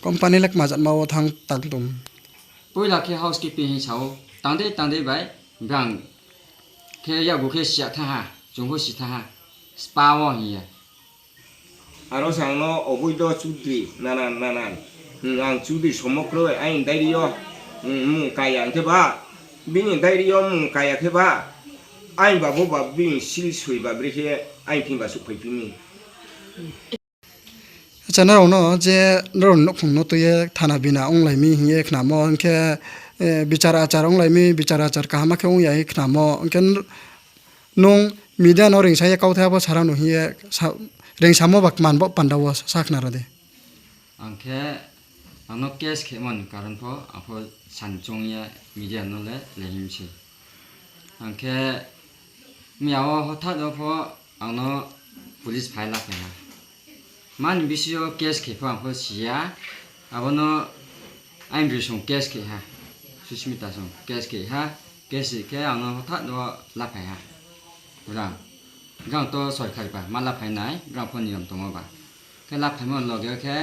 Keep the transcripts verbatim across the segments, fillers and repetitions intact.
Company le kma jatma wo thanng tang tong? Poila khe housekeeping hing sa ou, tang dei tang dei bai, brang khe yakgu khe siya thanng ha, chung pho si thanng ha, spa wo hing ye. Aro se ang no oboido chudri, nanan, nanan. Hmm, ang chudri somo kroi, aini diary yo, hmm, mung kaya hing khe ba, bini diary yo mung kaya khe ba, aini ba bo ba bini sil soi ba brekhe aini thing ba souhphai phi mi. Acha, nrao no je nrao ni nouhkhong no tui ye thana bina onglai mi hing ye khnamo, hing khe, eh, bichar achar onglai mi, bichar achar kaham khe ong ya hing khnamo, hing khe nung media no reingsa ye kauthai abo sara no hing ye sa-, reingsamo ba kman bo panda wo sa khna ra di. Ang khe, ang no case khemo ni karon pho, ang pho san choung ye media no le lehim se. Ang khe, miya wo hothat wo pho ang no police phai la phai ha. Mani bisi yo case khe pho ang pho si ya, abo no aini bri song case khe ha, Susmita song case khe ha, case khe ang no hothat wo la phai ha. Brang, brang to sorkari ba, ma la phai nai, brang pho niyom tongmo ba. Khe la phaimo loge khe,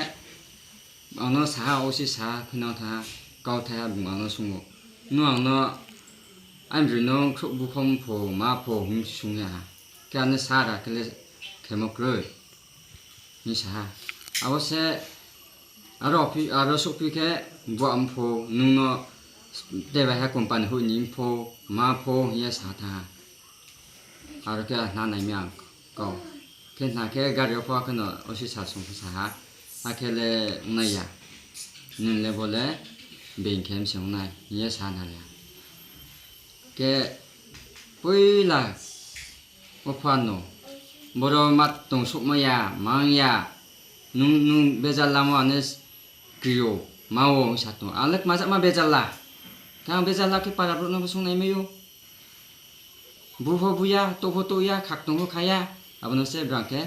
ang no sa ha, O C sa ha, khuinang thanng ha, kauthai ha, bung ang no sung ou. Nung ang no aini bri no khrouh bukhom pho, ma pho hing sung ya ha. Khe ano sa ra khe le khemo kroi hing sa ha. Abo se aro phi-, aro souhphi khe, bo ang pho, nung no tei bai ha company hoih ni pho, ma pho hing ye sa thanng ha. Aro khe hna nai mi ang kau. Khe hna khe gari yo pho khe no O C sa song pho sa ha. Akhe le ongnai ya. Nini le bo le being khe mse ongnai hing ye sa na le. Khe poila o pha no, boro ma tong souhma ya, mang ya, nung, nung bejal lamo ane kri ou, ma ou hing sa tong. Ang le kma jatma bejal la. Khe ang bejal la khe para brouh no pho sung nai mai ou. Bu pho bu ya, touh pho touh ya, khak tong pho kha ya. Abo no se brang khe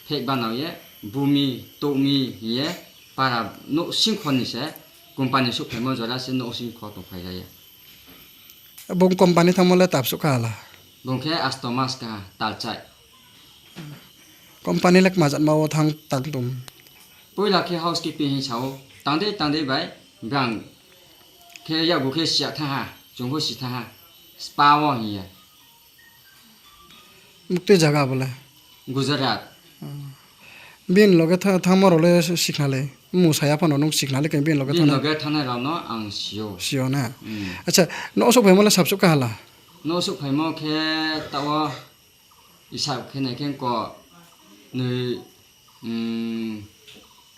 phek banao ye, bu mi, touh mi hing ye, para nouhsing kho ni se, company souhphaimo jora se nouhsing kho tongphai ra ye. Bung company thanngmo le tabsuh kha la? Bung khe asto mas kha, talchai. Company le kma jatma wo thanng tang tong? Poila khe housekeeping hing sa ou, tang dei tang dei bai, brang khe yakgu khe siya thanng ha, chung pho si thanng ha, spa wo hing ye. Muktui zaga bo le? Gujarat. Bini loge tha-, thanngmo rao le sikhna le, mmung saya phano nung sikhna le khe bini loge thanng, loge thanngnai rao no ang si ou. Si ou na? Acha, nouh souhphaimo le sabsuh kha la? Nouh souhphaimo khe taoh wo isab khe nai khe ko noi,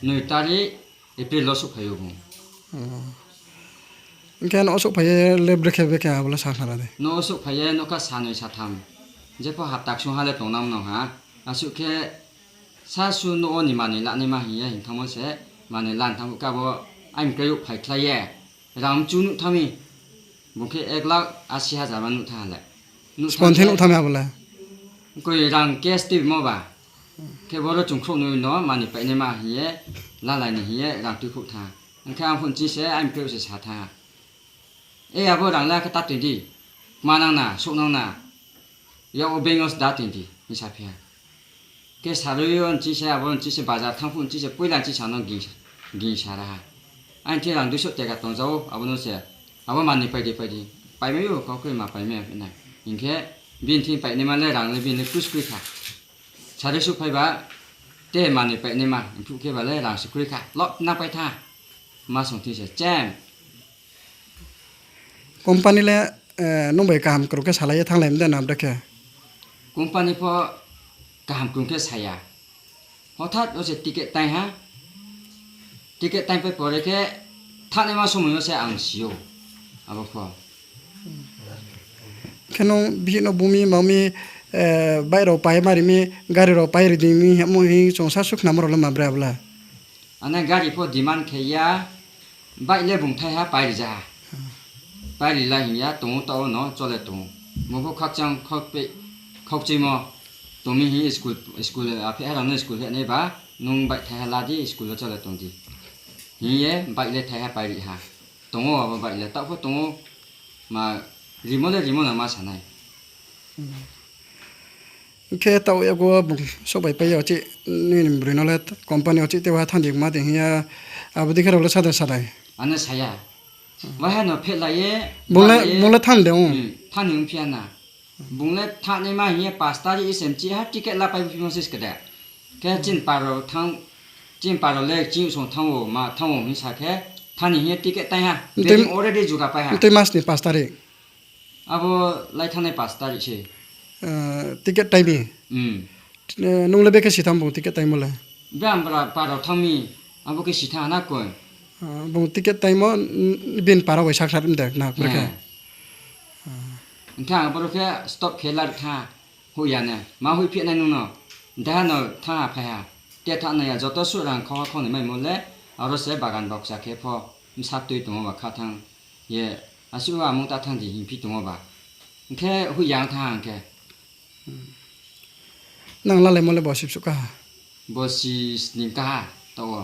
noi tari April wo souhphai ou bung. Hing khe nouh souhphai ye le brekhe brekhe abo le sa khna ra di. Nouh souhphai ye nougkha sanoi satham. Jepho hapta ksung ha le tongnang nang ha. Asuh khe sasu nouh wo ni manoi lanaima hing ye hing thanngmo se manoi lan thanng khe abo aini kroi youh phaikhlai ye. Rang mchu nuh thanng mi. Bung khe ek lakh asi hajar ma nuh thanng ha le. Spon the nuh thanng mi abo le. Koi rang cash tuimo ba. Khe boro chung khrouhnoi no manoi painaima hing ye, lalai ni hing ye rang tuikhouh thanng. Hing khe ang pho nching se aini kroi se sa thanng ha. E abo rang le khe ta tong di. Kma nang na, souh nang na. Yak wo bank yo se da tong di, hing saphi ha. Khe sarui yo nching se, abo nching se, bazar thanng phuh nching se, poila nching sa no ging, gingsa ra ha. Aini thing rang duiso teka tongja ou, abo no se, abo manoi pai di, pai di. Paimai ou, kau kroi ma paimai ya phi nai. Hing khe, bini thing painaima le rang le bini le kus kroi kha. Sarui souhphai ba, te manoi painaima, mphuh khe ba le rang se kroi kha. Lok na pai tha. Ma song thing se, chem. Company le, eh, nung bai kaham krung khe salai ye thannglai mi de na brekhe? Company pho kaham krung khe sa ya. Hothat wo se ticket taing ha. Ticket taingpai pore khe thanngnaima somoi yo se ang si ou. Abo pho. Khe nung bihih no bu mi, ma mi, eh, bike rao pai ma ri mi, gari rao pai ri di mi, hingmo hing chung sa sukhnamo rao le ma bre abo le? Ane gari pho demand khe ya, bike le bung thaiha pai ri ja ha. Pai ri la hing ya, tong ou taoh wo no chole tong ou. Bo pho khakchang, khakpe-, khakchimo tong mi hing school, school, aphe ha rao no school heh nai ba, nung bike thaiha la di, school wo chole tong di. Hing ye bike le thaiha pai ri ha. Tong ou abo bike le, taoh pho tong ou, ma rimo le rimo no ma sa nai. Khe taoh yago bung souhphaipai ya, chih nini broi no le company wo chih tei waha thanng di ma dei hing ya, abo dei khe rao le sa de sa dai? Ano sa ya. Waha no phehlai ye, bung le thanng de ong? Thanng ni ongphi ya na. Bung le thanng naima hing ye পাঁচ তারিখ S M C ha ticket lapai phimo se skede. Khe chini pa rao thanng, chini pa rao le chini song thanng ou, ma thanng ou hing sa khe, thanng ni hing ye ticket tai ha. Being already jugapai ha. Mtui mas ni পাঁচ তারিখ? Abo lai thanngnai পাঁচ তারিখ se. Ticket tai mi? Nung le bekhe si thanng bung ticket taimo le? Bera para rao thanng mi, abo khe si thanng ha na koi. Bung ticket taimo, bini para bai sakhlar mde na brekhe? Hing khe ang boro khe stop khe lari thanng ha, hoih ya ne. Ma hoihphi nai nung no? Deha no thanng ha phai ha. Te thanng nai ya, joto suh rang khau ha khau ni maimo le, aro se bagan boksa khe pho, bsa tui tongmo ba kha thanng ye, asuh ha mung ta thanng di hingphi tongmo ba. Hing khe hoih ya ang thanng ha hing khe. Nang lalaimo le bosi bsuh kaha? Bosi sning kaha, taoh wo.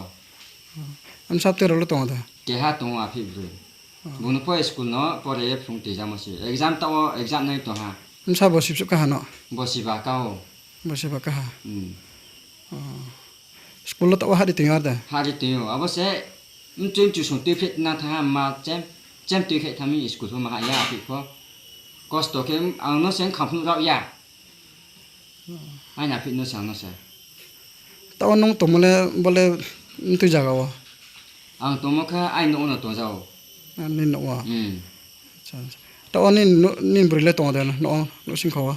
Bsa tui rao le tong de? Keha tong ou, aphi broi. Bung no pho school no pore ye phrung tuijamo se. Exam taoh wo exam nai tong ha. Bsa bosi bsuh kaha no? Bosi ba ka ou. Bosi ba kaha. School wo taoh wo hahri tong yo ar de? Hahri tong ou, abo se mchoi mchu song tuiphe na thanng ha, ma chem, chem tuikhe thanng mi school pho ma hah ya, aphi pho. Kosto khe ang no se bkhang phnuh rao ya. Aini aphi no se ang no se. Taoh wo nung tongmo le bo le mtui zaga wo? Ang tongmo khe aini nouh wo no tongza ou. Nini nouh wo? Taoh wo nini broi le tong de nouh, nouhsingkho wo?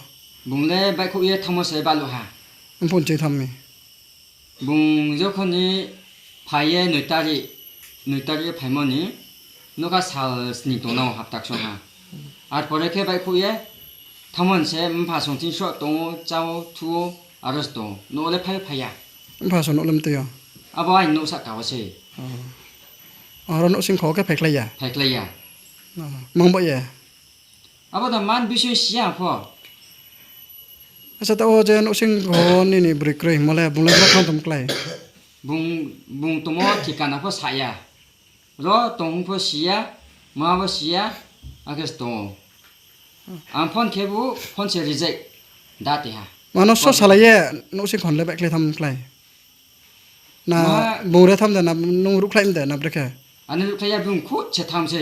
Bung le baihkhouh ye thanngmo se baluh ha. Mphuh nching thanng mi? Bung jokhon ni phai ye noi tarikh, noi tarikh ye phaimo ni, nougkha sal sning tongnang ou hapta ksong ha. Ar pore khe baihkhouh ye thanngmo ni se mpha song thing sroh tong ou, chá ou, thu ou, aro se tong ou. Nouh wo le phai ou phai ya? Mpha song nouh le mtui yo? Abo aini nouh sahka wo se. Aro nouhsingkho wo khe phaikhlai ya? Phaikhlai ya. Mang ba ye? Abo da man bising si ya pho. Acha, taoh wo je nouhsingkho wo nini broi kroi hingmo le, bung le bro thanng tong klái? Bung tongmo thikana pho sa ya. Ro tong hing pho si ya, ma pho si ya, akhe se tong ou. Ang phone khe bu phone se reject da ti ha. Mano so salai ye nouhsingkho no le baihkhlai tham klái? Na bung re tham de, na nung ruhkhlai mde na brekhe? Ani ruhkhlai ya, bung khut se tham se.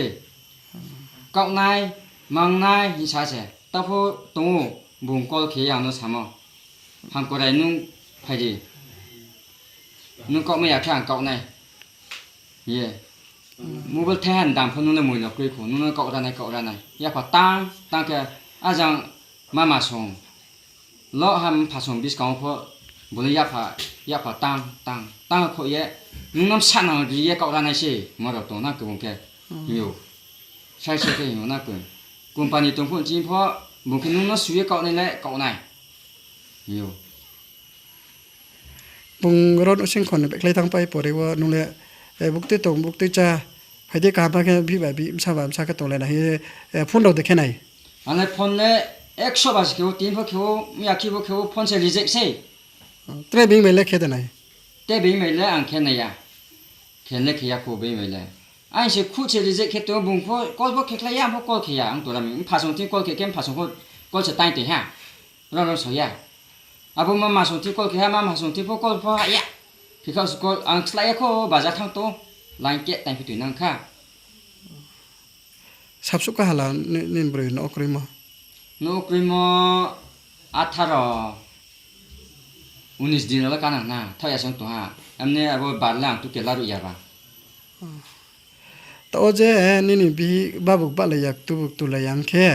Kaohnai, mangnai hing sa se. Taoh pho tong ou, bung call khe ye ang no samo. Hamkorai nung phai di. Nung kaohmai ya khe ang kaoh nai. Ye. Mobile thaiha ni dam pho nung le moino kroi kho, nung no kaoh ra nai, kaoh ra nai. Yapha tang, tang khe ajang mama song. Lo ha mpha song buskang wo pho, bo le yapha, yapha tang, tang, tang kho ye, nung no bsa nang ri ye kaoh ra nai se, mo rao tong na kbung khe, hing ou. Sai sai khe hing ou na kbung. Company tong phuh chini pho, bung khe nung no su ye kaoh nai le kaoh nai. Hing ou. Bung ro nouhsingkho ni baihkhlai thanngpai pore wo nung le, buktui tong, buktui chá, phai di kaham khe bihih ba bihih, bsa ba bsa khe tonglai nai hing ye, phone rao de khe nai? Ang le phone le ekso ba se khe ou, tin pho khe ou, miyakhe bo khe ou, phone se reject sei. Tre being bai le khe de nai? Tre being bai le ang khe nai ya. Khe le khe ya kho being bai le. Ang se khut se reject khe tong ou, bung pho call pho khekhlai ya, ang pho call khe ya, ang tora mi. Mpha song thing call khe khe, mpha song pho call se taing tong ha. Rao rao sao ya. Abo mama song thing call khe ha, mama song thing pho call pho ha ya. Khe kha se call, ang slái ya kho, bazar thanng tong ou. Line khe taing phi toi nang kha. Sabsuh kaha la nini broi nouh wo kroimo? Nouh wo kroimo আঠারো, উনিশ din rao le kanang na, thaoh ya se ong tong ha. Emne abo bar le ang tu kela ruh ya ba. Taoh wo je nini bihih babuk bahlai ya, ktubu ktulai ya ong khe,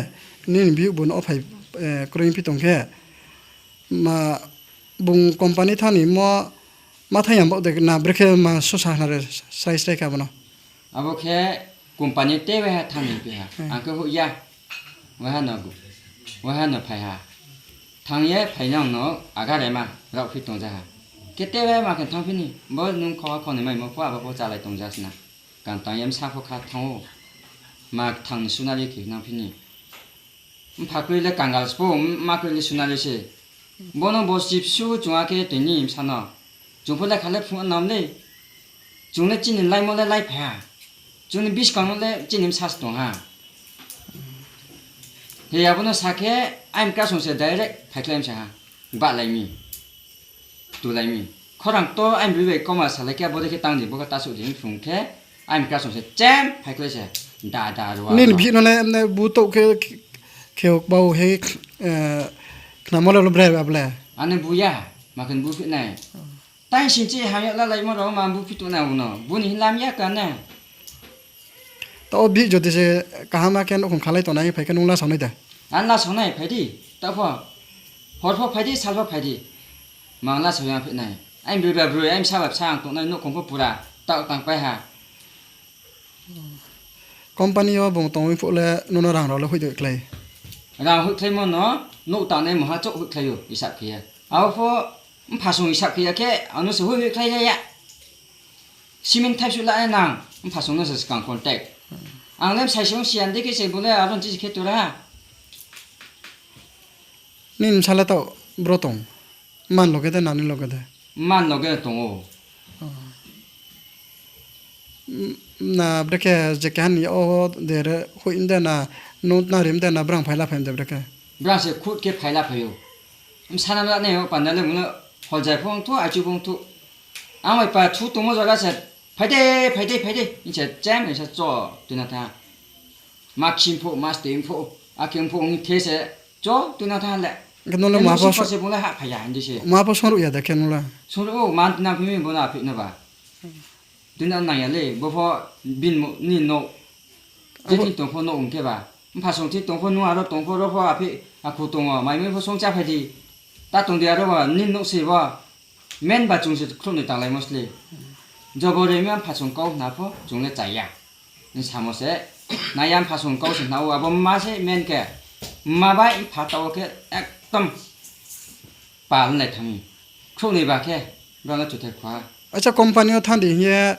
nini bihih bu nouh wo phai, kroi phi tong khe, ma bung company thanng ni mo, ma thanng ya baoh de na brekhe ma sosa hna re, srai srai khe abo no? Abo khe company te waiha thanng ni phi ha. Ang khe hoih ya. Waiha no, waiha no phai ha. Thanng ye phainang no agare ma raohphi tongja ha. Khe te waiha ma khe thanngphi ni, bo nung khoha khoni maimo pho abo pho chálai tongja sna. Kantang ye bsa pho kha thanng ou. Ma kthang ni sunari khe nangphi ni. Mpha kroi le kangal se pho, ma kroi le sunari se. Bo no bo chibsu chung akhe tini bsa no. Chung pho lekha le phrung nam le. Chung le chini laimo le laiphai ha. Chung ni buskang no le chini bsa se tong ha. He abo no sa khe, aini kha song se direct phaikhlai msa ha. Bahlai mi. Tulai mi. Khorang to aini broi bai koma salai khe, abo dei khe tang di, bo khe ta souh di hing phrung khe, aini kasong se chem phaikhlai se, da da rua. Nini bihih no le, emne bu touh khe, khe, khe bau he, eh, khnamo le lo bre ba ble. Ani bu ya, ma khe bu phi nai. Tai sing chi hamya lalaimo rao ma bu phi tongnai uno. Buni hing lam ya ka ne. Taoh bihih jodi se kaham khe nouhkhong khalai tongnai phai khe nung la saonai de. Ang la saonai phai di, taoh pho. Hor pho phai di, sal pho phai di. Mang la saoya phi nai. Aini broi ba broi, aini bsa ba bsa ang tongnai nouhkhong pho pura. Taoh tangpai ha. Company yo bung tongwi phuh le nono rang rao le hoih de klái. Rang hoihkhlaimo no, nouh tangnai maha chouh hoihkhlai ou, isap khe ya. Abo pho, mphasung isap khe ya khe, ano se hoih hoihkhlai ya ya. Cement thaipsuh la nang, mphasung no se skang contact. Ang le msai se ong siyan de khe se bo le aro ni chi khe tura. Nini bsa le taoh bro tong? Man loge de, nani loge de? Man loge tong ou. Na brekhe je keha ni o de re hoih de na, no na rim de na, brang phaila phai de brekhe? Brang se khut khe phaila phai ou. Msana la nai o panda le mungno holjai phung thu, aichu phung thu. Ang bai pa thu tongmo zaga se, phai de, phai de, phai de, hing se chem, hing se cho, tuina tha. Ma khim pho, ma steim pho, akhe pho, hing the se, cho, tuina tha le. Khe no le maha pho se bung le hah phai ya, hing di se. Maha pho songruh ya de khe no le. Songruh ou, ma na phimi bo na phi no ba. Tuina nang ya le, bo pho bin mo, ni no. Je tin tong pho no ong khe ba. Mphasung tin tong pho, nung aro tong pho, ro pho aphi, akhu tong o, mai mui pho song chá phai di. Ta tong di aro ba, ni no se bo. Men ba chung se khrouh ni tanglaimo sle. Jobo remi mphasung kau hna pho chung le chá ya. Ni samo se, nai ya mphasung kau se hna ou, abo mma se men khe. Mma bai mpha taoh khe ekdom pal nai thang. Khrouh ni ba khe, brao no chuthai kha. Acha, company yo thanng di hing ye,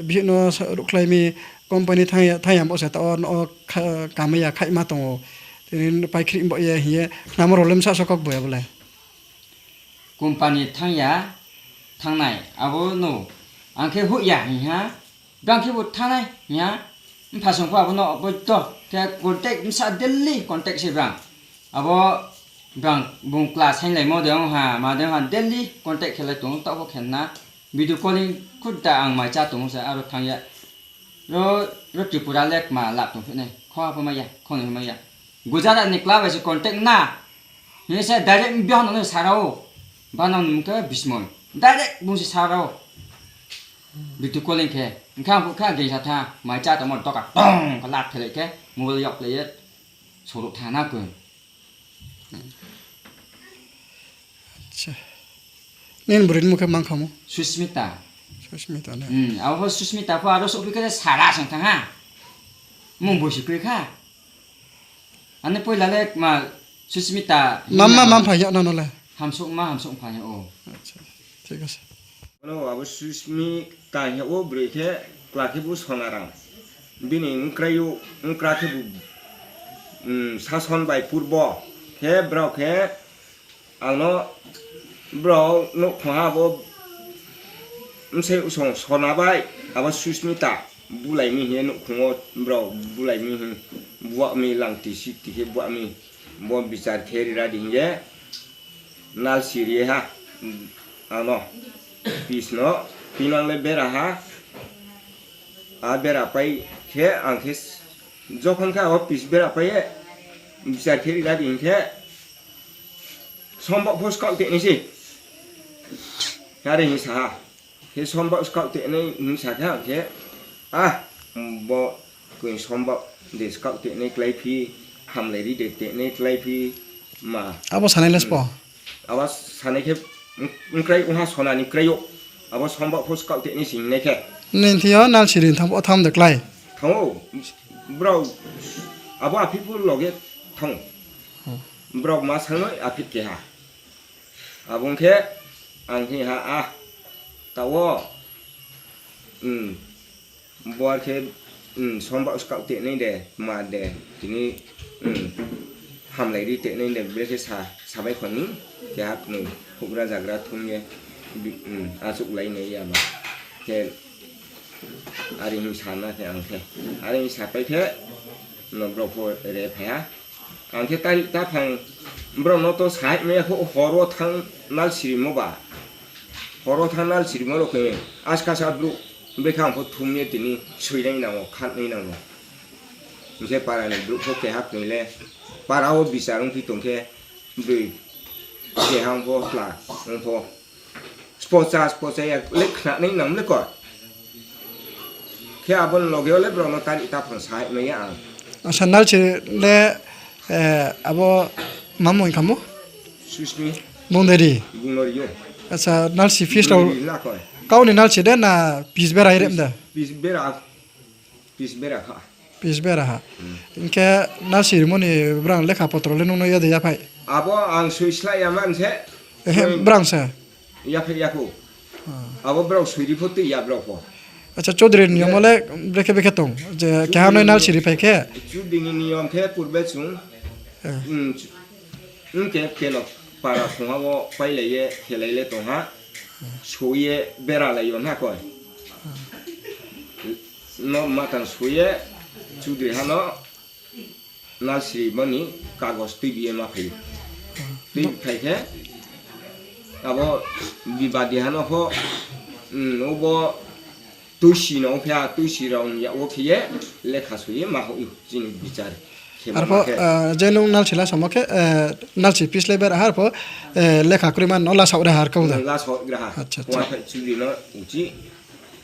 bihih no ruhkhlai mi, company thanng ya, thanng ya bo se taoh no kamai ya khaihma tong ou. Tini paikhrih bo ye hing ye, khnamo rao le bsa so kau bo ya bo le. Company thanng ya, thanngnai, abo no, ang khe hoih ya hing ha, brang khe bo thanngnai hing ha, mphasung pho abo no, bo to, khe contact, bsa daily contact se brang. Abo brang bung class hainglaimo de ong ha, ma de ong ha, daily contact khe lai tong, taoh pho khe na, video calling khuda ang mai chá tong se, aro thanng ya. Ro, ro Tripura le kma lap tong phi nai, kho pho mai ya, khonoi pho mai ya. Gujarat ni kla bai se contact na. Hing se direct bihih no sa rao. Banang ni mung khe Bismoi. Direct bung se sa rao. Video calling khe. Hing khe ang phuh khe geng sa tha. Mai chá tongmo doka tong khe lap khe lai khe. Mobile yok lai ye. Soruh tha na koi. Nini broi ni mung khe mang khamo? Susmita. Susmita na? Abo pho Susmita pho aro souhphi khe sara song thanng ha. Mung boisi kroi kha. Ani poila le ma Susmita. Mamma mam phai ya na no le? Hamsouhma hamsouh phai ya ou. Thik ase. Ano abo Susmita hing ya ou broi khe, kla khe bo Sonarang. Bini nkrai ou, nkra khe bo, sason bai purbo. Khe brao khe ang no brao nouhkhong ha bo bsai song Sona bai abo Susmita bulai mi hing ye nouhkhong wo brao bulai mi hing, buah mi lang tisi ti khe buah mi, bo bichar khe ri ra di hing ye nalsi ri ha ang no. Pis no, tinang le bera ha, a bera pai khe ang khe, jokhon khe abo pis bera pai ye, bichar khe ri ra di hing khe, sombak pho skaoh te nai se. Are hing sa ha. Khe sombak skaoh te nai hing sa khe ang khe, a, bo koi sombak de skaoh te nai kláiphi, hamlai ri de te nai kláiphi, ma. Abo sanai le sbo? Abo sanai khe, nkrai ong ha Sona ni krai ou. Abo sombak pho skaoh te nai sing nai khe. Nini thing yo nalsi ri thanng pho tham de klái. Thanng ou, brao, abo aphih pho loge thanng ou. Brao ma sangnoi aphih keha. Abo ong khe, ang hing ha, a, taoh wo, bo ar khe, sombak skaoh te nai de, ma de, tini, hamlai ri te nai de, brekhe sa, sabai kho ni, keha knoi, houhgra zagra thum ye, achouhlai nai ya ba. Khe, are hing sa na khe ang khe, are hing sapai khe, no brao pho re phai ha. Ang khe tari ta phang, Brao no to sahai mai ya kho, hor wo thanng nalsirimo ba. Hor wo thanng nalsirimo rao khe, askasa brouh, bekhe ang pho thum ye tini soinai nang ou, khatnai nang ou. Hing khe para ni brouh pho keha knoi le, para wo bichar ongphi tong khe, broi, keha ong pho, tla ong pho. Spocha, spocha ya le khnanai nang le ko. Khe abo ni loge wo le brao no tari taphang sahai mai ya ang. Acha, nalsi le, eh, abo mamung kamo? Susmi. Bung de ri? Bung no ri ou. Acha, nalsi piece rao. Bung no ri na ko. Kau ni nalsi de na piece bera ri mda? Piece bera, piece bera kha. Piece bera ha. Hing khe nalsi rimo ni brang lekha potro le nung no ya de yaphai? Abo ang soi slái ya man se. Ehe, brang se. Yaphai ya kho. Abo brao soi ri pho tui ya brao pho. Acha, Chaudhary ni niyom le brekhe brekhe tong. Je keha noi nalsi ri phai khe. Chaudhary ni niyom khe purbe chung. Ong khe keno para khongha wo pailai ye khelai le tong ha. Soi ye beralai yo na koi. No matang soi ye Chaudhary ha no nalsirimo ni kagos tuibi ye ma phai ou. Tuibi phai khe abo bibadi ha no pho, obo tuisi no ong phi ha, tuisi rao ni yak wo khe ye lekha soi ye ma hoih ou chini bichar khe. Arpho, je nung nalsi la samo khe, nalsi piece le bera ha arpho, lekha kroi man no la saoh ra ha ar kau da? La saoh ra ha. Acha, acha. Wa phai Chaudhary no uchih.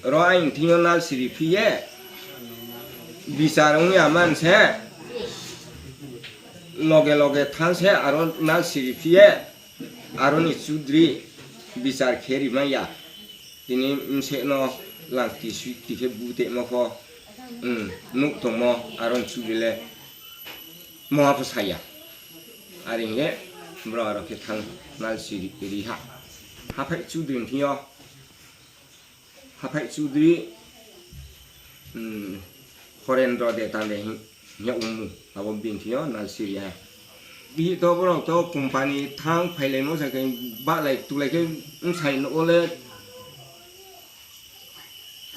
Ro aini thing yo nalsi ri phi ye, bichar ong ya man se, loge loge thanng se aro nalsi ri phi ye, aro ni Chaudhary bichar khe ri mai ya. Tini bseh no langti suiti khe butemo pho, nuh tongmo aro ni Chaudhary le moha pho sa ya. Are hing ye brao aro khe thanng nalsi ri ha. Haphai Chaudhary ni thing yo, Haphai Chaudhary, Horendro de tang de hing, hing yag ongmu, abo bini thing yo nalsi ri ha. Bihih to brao to company thanng phailaimo sa khe, bahlai tulai khe, bsai nouh wo le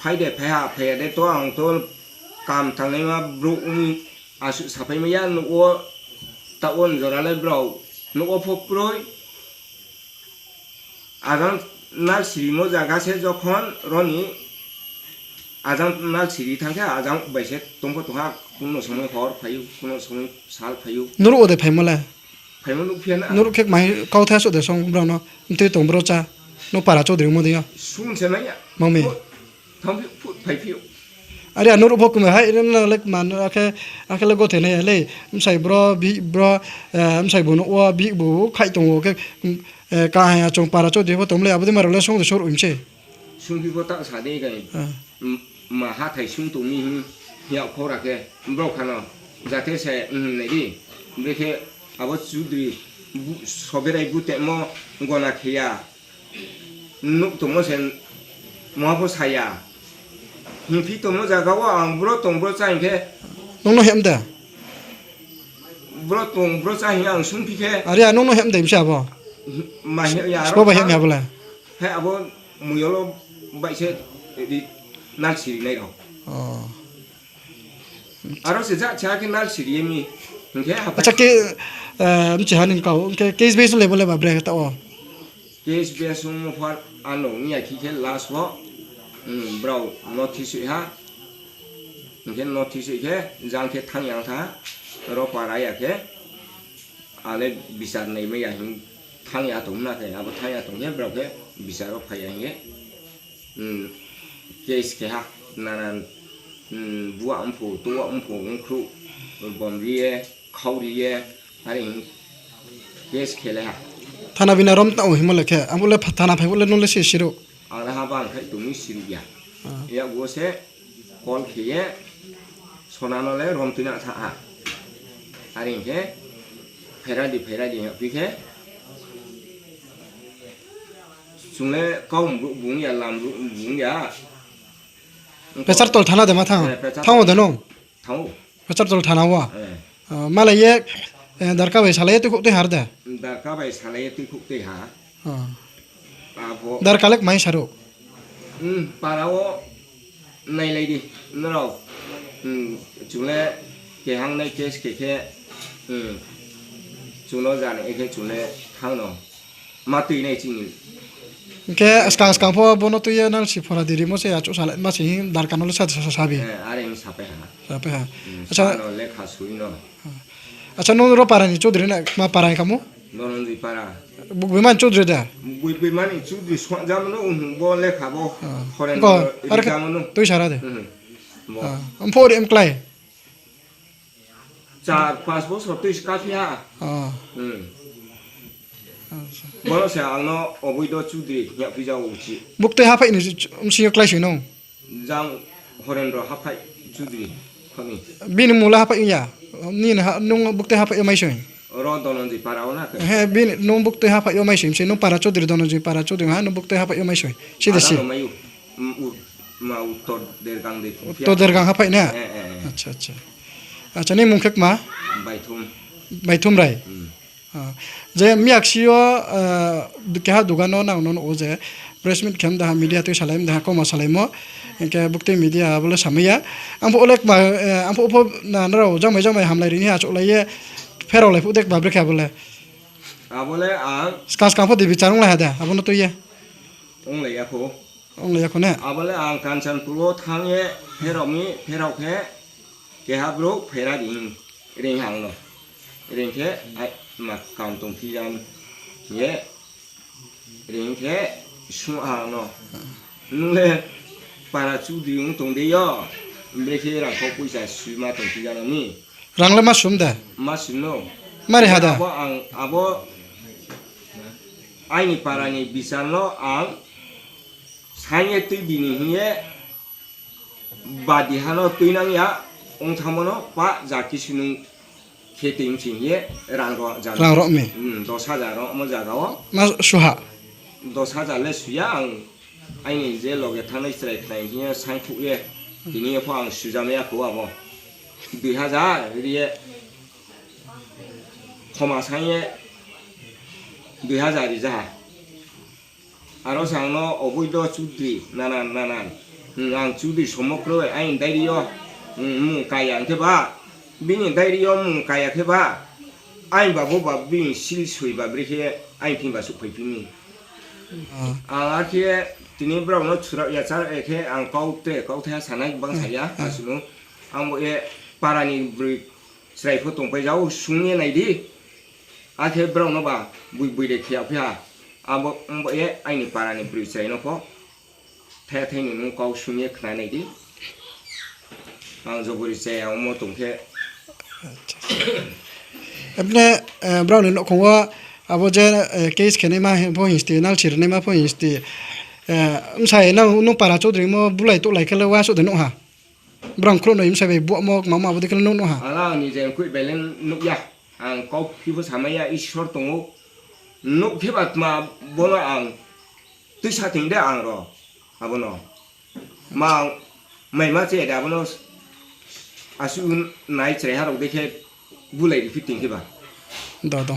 phai de phai ha, phai ya de to ang to kam tangnaima brouh ong mi, asuh saphai mai ya nouh wo, taoh wo njora le brao nouh wo pho kroi. Ajang nalsi rimo zaga se jokhon ro ni ajang nalsi ri thanng khe ajang bai se tong pho tong ha, kuno somoi hor phai ou, kuno somoi sal phai ou. Nuruh wo de phaimo le? Phaimo nuh phi ya na. Nuruh khe kmai kauthai asuh de song brao no, mtui tong bro cha, no para Chaudhary mo de yo. Sung se nai ya. Mami. Thanng phi, phut phai phi ou. Are a nuruh pho kmai hai, no le kma, akhe, akhe le gothe nai ya le, bsai bro, bihih bro, bsai bu nouh wo, bihih bu khaih tong ou khe, kahai achong para Chaudhary pho tong le, abo dei ma rao le song de sor oi mi se. Sungphi pho ta sa di khe, ma hathái sung tong mi hing, hing yag khora khe, brao kha no, jate se, nai di, brekhe abo Chaudhary, soberai butemo, gona khe ya, nuh tongmo se, moha pho sa ya. Hingphi tongmo zaga wo ang bro tong bro chá hing khe. Nung no hem de? Bro tong bro chá hing ang sungphi khe. Are a nung no hem de bsa abo? Ma hem ya, sbo bai hem ya bo le. He abo muyol wo baih se ri nalsi ri nai rao. Aro se ja cha khe nalsi ri ye mi. Hing khe acha khe, bchi ha ni kau, hing khe case base le bo le ba bre khe taoh wo. Case base ongmo pho ano ong ya khe khe last wo, brao notice ha. Hing khe notice khe jang khe thanng ya tha, ro para ya khe, a le bichar naimai ya hing thanng ya tong na khe, abo thanng ya tong khe brao khe bichar wo phai ya hing ye, case khe ha, nanan, bua mphu, tuwa mphu, ongkhruh, bom ri ye, khau ri ye, are hing case khe le ha. Thana bina rom tang himo le khe, abo le thana phai bo le nung le se siruh. Ang le ha bang khai tong mi siruh ya. Yak wo se call khe ye, sona no le rom tuina tha ha. Are hing khe, phaira di, phaira di hing phi khe, chung le kau bung ya, lam bung ya. Pechartol thana de ma thanng? Thanng o de nung? Pechartol thana wo? Malai ye, darka bai salai ye tuikhouh tui har de? Darka bai salai ye tuikhouh tui ha. Darka le kmai saruh? Para wo nailai di, nrao. Chung le kehang nai case khe khe, Chung no jani ekhe chung le thang no. Ma tui nai chini. Hing khe skang skang pho bo no tui ye nang si phora di rimo se achouh salai ma se hing darkar no le sa, sa, sa, sabi. Eh, are hing sapai ha. Sapai ha. Hmm, acha. Sa no lekha sui no. Acha, nung ro para ni chudri na, ma para ni kamo? Dhananjoy para. Bugui mani chudri da? Bugui mani chudri song jamo no, um, bo lekha bo. Ah. Foreign ko, ro are ri jamo no. Tui sara de. Hmm. Bo. Ah, am pho ri em klái. Char pas bosor tui ska phi ha. Ah. Hmm. Acha. Bono se ang no oboido chudri hing ya phi jao uchi. Buktui haphai ni ch-, ch-, msing yo klái soi nung? Jang Horendro Haphai Chudri, honi. Bini mung le haphai ong ya? Nini ha, nung buktui haphai yo mai soi? Oro Dhananjoy para o na khe? He, bini, nung buktui haphai yo mai soi, mse nung para chudri, Dhananjoy para chudri, ha, nung buktui haphai yo mai soi. Side si. Ada no mai ou. Mm, u-, ma Uttor Dergang de. Uttor Dergang haphai na? Eh, eh, eh. Acha, acha. Acha, ni mung khe kma? Baithum. Baithum Rai? Hmm. Ah, je miyaksi yo, ah, keha dugan no nang no nuh ou je press meet khe mda ha, media tui salai mda ha, koma salaimo. Hing khe buktui media abo le samai ya. Ang pho le kma, eh, ang pho pho na nrao jamai jamai hamlai ri ni achouhlai ye pherao lai phuh de kma brekhe abo le. Abo le ang skang skang pho de bichar onglai ha de, abo no tui ye. Onglai ya pho. Onglai ya kho ne? Abo le ang Kanchanpur wo thanng ye pherao mi, pherao khe keha brouh phaira di hing, reing ha ang no. Reing khe, ai, ma kam tong phi jam ye, reing khe, sung ha ang no. Nung le para chudri ong tong de yo, brekhe rangkhau poisa sui ma tong phi jam ni. Rang le ma sum de? Ma sum no. Mari ha da? Abo ang, abo aini para ni bichar no ang saing ye tui bini hing ye, badi ha no tuinang ya, ong thanngmo no pa ja kisu nung khe tui msing ye, rang ro ja. Rang ro mi? Hmm, dos hajar ro mo zaga wo. Ma suha? Dos hajar le suya ang, aini je loge thanngnai chrai khnai hing ye saing phuh ye, tini ye pho ang sujamai ya kho abo. Dui hajar ri ye, khoma saing ye, dui hajar ri ja ha. Aro se ang no oboido chudri, nanan, nanan. Hmm, ang chudri somo kroi, aini diary yo, hmm, mung kaya hing khe ba, bini diary yo mung kaya khe ba, aini ba bo ba bini seal soi ba brekhe aini thing ba souhphai phi mi. Ah. Ang akhe tini brao no churao ya char ya khe ang kau te, kauthai ha sanai bang sa ya, hmm, hmm, asunu. Ang bo ye para ni broi chrai pho tongpai jao, sung ye nai di. Akhe brao no ba boi boi de khe ya phi ha. Abo, abo ye aini para ni broi chrai no pho. Thai thai ni nung kau sung ye khna nai di. Ang jobori chaya ongmo tong khe. Acha. Ebne, eh, brao ni nouhkhong wo abo je, eh, case khe naima pho hing sti, nalsi ri naima pho hing sti. Eh, bsai nang nung para chudri mo bulai tuhlai khe le uaingsouh de nuh ha. Brao khrouh no bsai bai buahmo, kmamo abo dei khe le nuh nuh ha. Ala ni je mkoih bai le nuh ya. Ang kau phi pho samai ya, Isor tong ou. Nuh khe ba tma bono ang tuisa thing de ang ro. Abo no. Ma, maima che de abo no. Asuh nai chrai ha rao dei khe bulai ri phi thing khe ba. Do, do.